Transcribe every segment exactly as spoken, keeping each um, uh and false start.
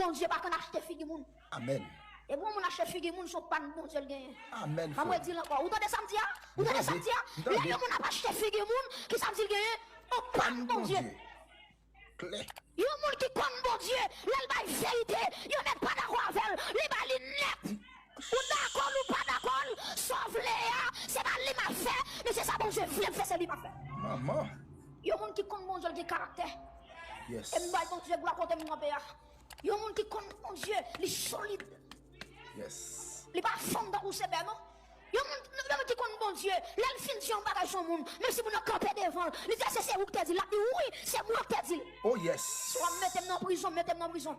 Bondye pa konn achte figi moun. Amèn. Epi yon moun achte figi moun, se yon pann Bondye l genyen. Amèn, frè. M ap redi l ankò. Ou tande sa m di a? Ou tande sa m di a? Lè yon moun ap achte figi moun, ki sa m di l genyen? Yon pann Bondye. Klè. Yon moun ki konn Bondye, lè l bay verite, yo mèt pa dakò avè l, li ba li nèt. Ou dakò l, ou pa dakò l, sa w vle a, se pa li m ap fè, men se sa Bondye vle m fè, se li m ap fè. Manman. Yon moun ki konn Bondye, l gen karaktè. Yes. E m bay Bondye glwa kote m kanpe a. Yon moun ki konn Bondye, li solid. Yes. Li pa fanm tankou Sebè, non. Yon moun, yon moun ki konn Bondye, lè l fin di yon bagay sou yon moun, menm si moun nan kanpe devan l, li di, "Èske se ou ki te di l?" L ap di, "Wi, se mwen ki te di l." Oh, yes. Si w ap mete m nan prizon, mete m nan prizon.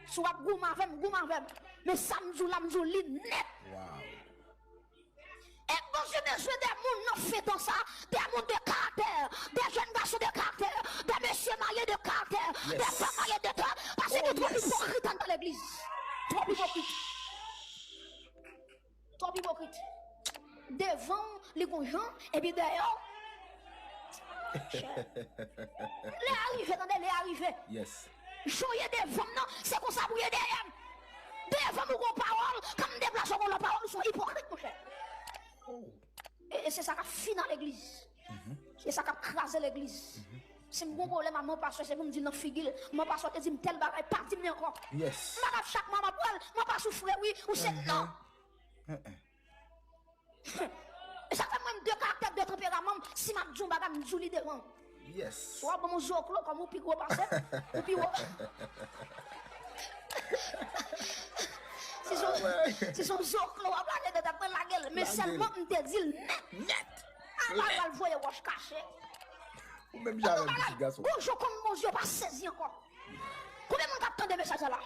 Si w ap goumen avè m, goumen avè m. Men sa m di w la, m di w li nèt. Wow. E Bondye bezwen de moun nan fen tan sa, de moun de karaktè, de jèn gason de karaktè, de mesye marye de karaktè, de fanm marye de karaktè, paske gen twòp ipokrit anndan legliz. Twòp ipokrit. Twòp ipokrit. Devan w, li gon jan, epi dèyè w, chè. Lè a rive, tande, lè a rive. Yes. Jan w ye devan m nan, se konsa pou w ye dèyè m. Devan m, ou gon pawòl, kan m deplase, ou gon lòt pawòl, ou se yon ipokrit, monchè. Oh. E, e se sa k ap fini legliz. Se sa k ap kraze legliz. Si m gon pwoblèm a manpastè, se pou m di l nan figi l. Manpastè te di m tèl bagay, pa di m li ankò. Yes. M pa ka chak mwa m ap pral, manpastè ou fre wi, ou se non. E sa fè mwen m de karaktè, de tanperaman, si m ap di yon bagay, m di w li devan. Yes. Si w ap ban m yon zoklo, kòm ou pi gwo pase m, ou pi wo. Si se yon, si se yon zoklo w ap lage nan tèt mwen, lage l. Men sèlman m te di l nèt. Nèt. A pa pral voye wòch kache. Ou menm jan avè m, pitit gason. Gon jan w konn Bondye, ou pa sezi ankò. Konbyen moun k ap tande mesaj sa la?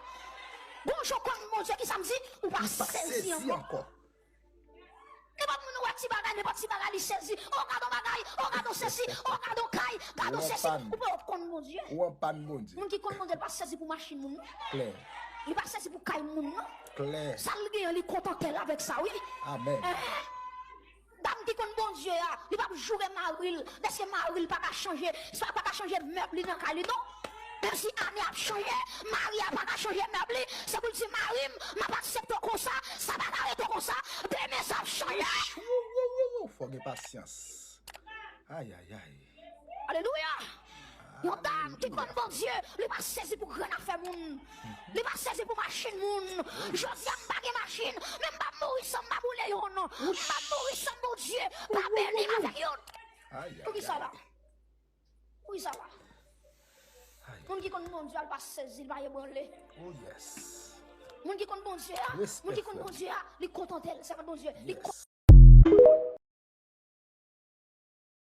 Gon jan w konn Bondye, ki sa m di? Ou pa sezi ankò. Nenpòt moun ou wè ti bagay, nenpòt ti bagay li sezi. Oh, gadon bagay, oh, gadon sesi, oh, gadon kay, gadon sesi. Ou pa konn Bondye. Ou an pann Bondye. Moun ki konn Bondye, li pa sezi pou machin moun, non. Klè. Li pa sezi pou kay moun, non. Klè. Sa l genyen, li kontante l avèk sa, wi. Amèn. Dam ki konn Bondye a, li p ap joure mari l, dèske mari l pa ka chanje, sa pa ka chanje mèb li nan kay li, non. Menm si ane ap chanje, mari a pa ka chanje mèb li, se pou l di, "Mari m, m ap aksepte w konsa, sa pa ka rete konsa, demen sa ap chanje." Wou, wou, wou, wou, fò gen pasyans. Ay, ay, ay. Alelouya! Yon dam ki konn Bondye, li pa sezi pou grenn afè moun. Li pa sezi pou machin moun. Jodi a, m pa gen machin, men m pa mouri san m pa boule youn. M pa mouri san Bondye pa beni m avèk youn. Poukisa la? Poukisa la? Moun ki konn Bondye a, li pa sezi, li pa ebranle. Moun ki konn Bondye a, moun ki konn Bondye a, li kontante l, sèvant Bondye. Li